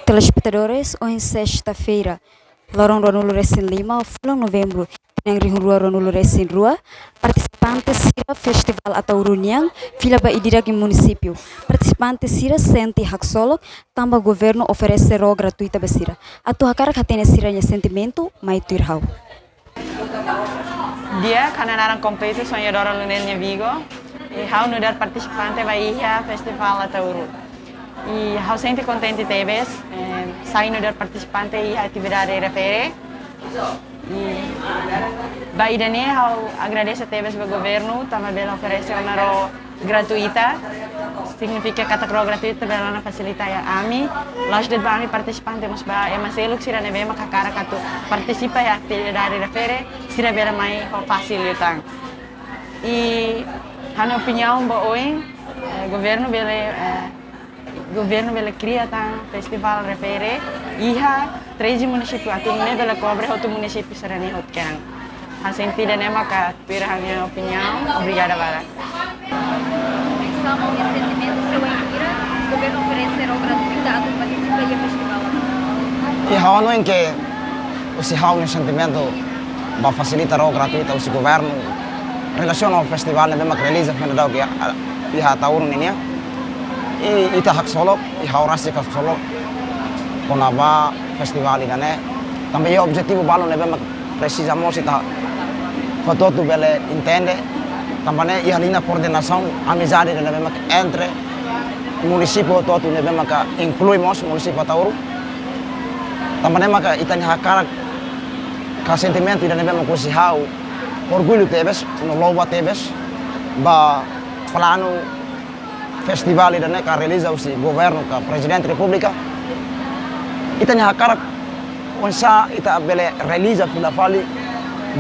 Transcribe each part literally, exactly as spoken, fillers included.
Telespetadores, ohin sesta-feira, loron ruanulu-resin-lima, fulan Novembru, tinan rihun rua ruanulu-resin-rua, partisipante sira Festival Ataúro nian fila ba ida-idak iha munisípiu. Partisipante sira sente haksolok tanba governu oferese ró gratuita ba sira. Atu hakarak hatene sira-nia sentimentu, mai tuir ha'u. Di'ak, ha'u-nia naran kompletu Sonia Dora Lunel Nyavigo. I ha'u nu'udar partisipante ba iha Festival Ataúro. I ha'u sente kontente tebes, eh, sai nu'udar partisipante iha atividade refere. I ba ida-ne'e ha'u agradese tebes ba governu, tanba bele oferese ona ró gratuita, signifika katak ró gratuita bele ona fasilita iha ami, la'ós de'it ba ami partisipante, mas ba ema seluk sira ne'ebé mak hakarak atu partisipa iha atividade refere, sira bele mai ho fasil liután. I ha'u-nia opiniaun ba oin, eh, governu bele, eh, governu bele kria tan festival refere iha treze munisípiu atu nune'e bele kobre hotu munisípiu sira-ne'e hotu kedan. Ha'u sente ida-ne'e maka tuir ha'u-nia opiniaun. Obrigada barak. Sama o sentimentu se wainhira governu oferese ró gratuita atu partisipa iha festival. I ha'u hanoin ke husi ha'u-nia sentimentu ba fasilita ró gratuita husi governu relasiona ho festival ne'ebé mak realiza foin daudauk iha, iha Ataúro ninian. I ita haksolok, i ha'u rasik haksolok kona-ba festival ida-ne'e. Tanba iha objetivu balu ne'ebé mak presiza mós ita hotu-hotu bele entende. Tanba ne'e iha liña koordenasaun, amizade ida ne'ebé mak entre munisípiu hotu-hotu ne'ebé maka inklui mós munisípiu Ataúro. Tanba ne'e maka ita-nia hakarak ka sentimentu ida ne'ebé mak husi ha'u orgullu tebes, no louva tebes ba planu festival ida-ne'e ka realiza husi governu ka Prezidente Repúblika. Ita-nia hakarak oinsá ita bele realiza fila fali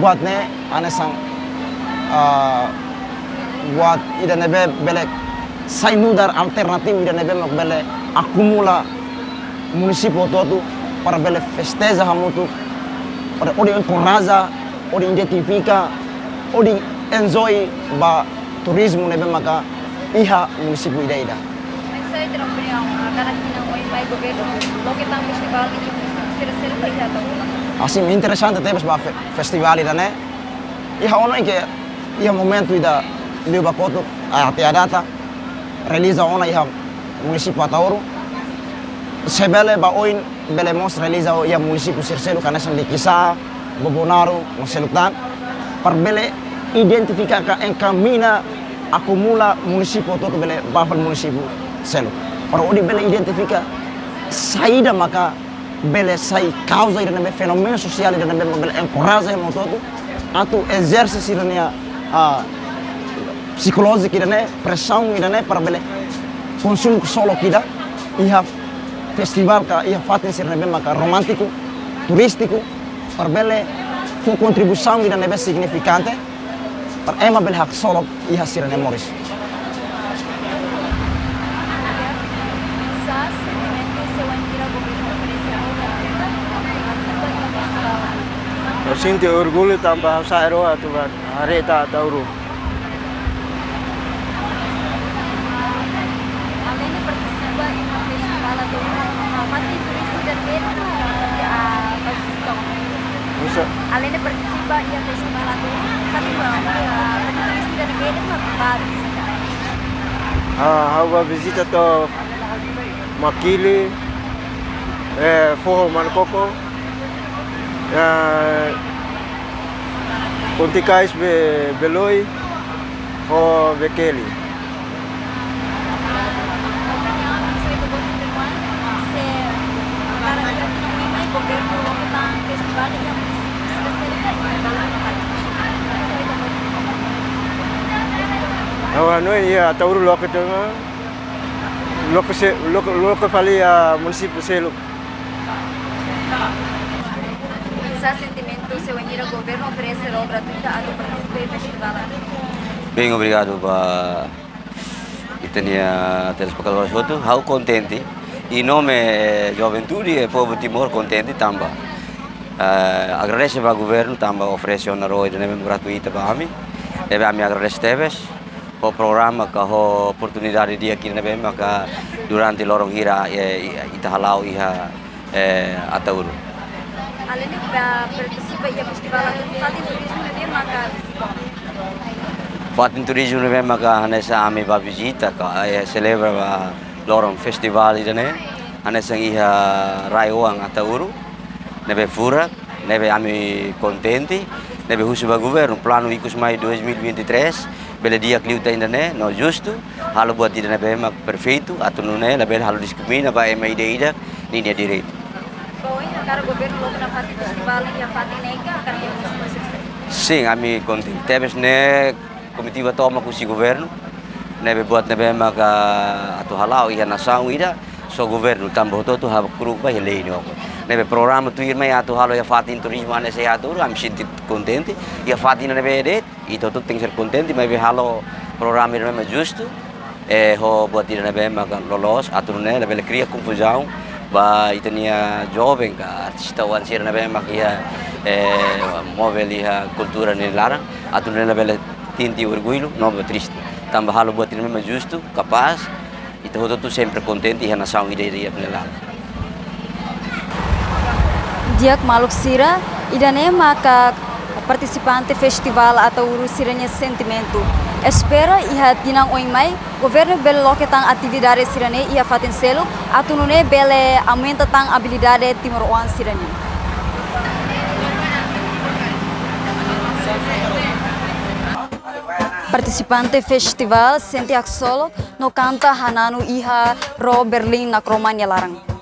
buat ne'e hanesan, ah, buat ida ne'ebé bele sai nu'udar alternativu ida ne'ebé mak bele akumula munisípiu hotu-hotu para bele festeja hamutuk, para hodi enkoraja, hodi identifika, hodi enjoy ba turizmu ne'ebé maka iha munisípiu ida-idak. Mas sai terang beriang, ah, karena kita mau mai governu, loke tan festival ini munisípiu sira-sira ba iha Ataúro. Asim interesante tebes ba fe-, festival ida-ne'e. Iha ono ke iha momentu ida liu ba kotuk, ah, até a data realiza ona iha munisípiu Ataúro. Se bele ba oin bele mós realiza iha munisípiu sira seluk hanesan Likisá, Bobonaro, no seluk tan. Para bele identifika ka enkamina akumula munisípiu hotu-hotu bele ba fali munisípiu seluk. Para hodi bele identifika saida maka bele sai kauza ida ne'ebé fenómenu sosiál ida ne'ebé bele enkoraja ema hotu-hotu atu ezerse sira-nia, ah, psikolójiku ida-ne'e, presaun ida-ne'e para bele konsumu ksolok ida iha festival ka iha fatin sira ne'ebé maka romántiku, turístiku, para bele fó kontribuisaun ida ne'ebé signifikante para ema bele haksolok iha sira-nia moris. Ha'u sente orgullu tanba ha'u sa'e ró atu ba haree ita Ataúro. Além de partisipa iha festival Ataúro, ah, fatin turizmu ida-ne'ebé, ah, ba vizita? Nusa? Além de partisipa iha festival Ataúro, fatin ba, ah, fatin turizmu ida-ne'ebé mak ba vizita? Ah, ha'u ba vizita to'o Makili, eh, Foho Manukoko, eh, Ponte Kais Be-, Beloi, ho Bekeli. Ha'u hanoin iha Ataúro loke tan, loke se-, loke, loke fali iha munisípiu seluk. Oinsá sentimentu se wainhira governu oferese ró gratuita atu partisipa iha festival? Bem, obrigadu ba ita-nia telespetadores hotu. Ha'u kontente. Em nome, eh, juventude e povu Timor kontente tanba, eh, agradese ba governu tanba oferese ona ró ida ne'ebé gratuita ba ami. Ne'ebé ami agradese tebes. Ho programa ka ho oportunidade di'ak ida ne'ebé maka durante loron hira, eh, ita hala'o iha, eh, Ataúru. Além de, ah, partisipa iha festivál, fatin turizmu ne'ebé maka vizita? Fatin turizmu ne'ebé maka hanesan ami bá vizita ka, eh, selebra ba loron festivál ida-ne'e, hanesan iha Rai-Oan Ataúru, ne'ebé furak, ne'ebé ami kontente, ne'ebé husu ba governu, planu ikus mai dois mil e vinte e três, bele di'ak liután ida-ne'e, no justu, halo buat ida ne'ebé mak perfeitu, atu nune'e labele halo diskrimina ba ema ida-idak ninia direitu. Bom, iha karik governu loke ona fatin festivál iha fatin ne'e ka, karik iha fatin sukses? Sin, ami kontente. Tebes ne'e komitiva tomak husi governu, ne'ebé buat ne'ebé maka atu hala'o iha nasaun ida, só governu tanba hotu-hotu hakru'uk ba iha lei nia okos. Ne'ebé programa tuirmai atu halo iha fatin turizmu hanesan iha Ataúru, ami sente kontente, iha fatin ne'ebé de'it, ita hotu tenke ser kontente, maibé halo programa ida ne'ebé mak justu, eh, ho buat ida ne'ebé maka loloos, atu nune'e labele kria konfuzaun ba ita-nia joven ka artista oan sira ne'ebé maka iha, eh, movel iha kultura nia laran, atu nune'e labele sente orgullu, no triste. Tanba halo buat ida ne'ebé mak justu, kapás, ita hotu-hotu sempre kontente iha nasaun ida-idak nia laran. Di'ak maluk sira, ida-ne'e maka partisipante festivál Ataúru sira-nia sentimentu. Espera iha tinan oin mai, governu bele loke tan atividade sira-ne'e iha fatin seluk, atu nune'e bele aumenta tan abilidade timoroan sira-nian. Partisipante festivál sente haksolok no kanta hananu iha ró Berlin nakroman nia laran.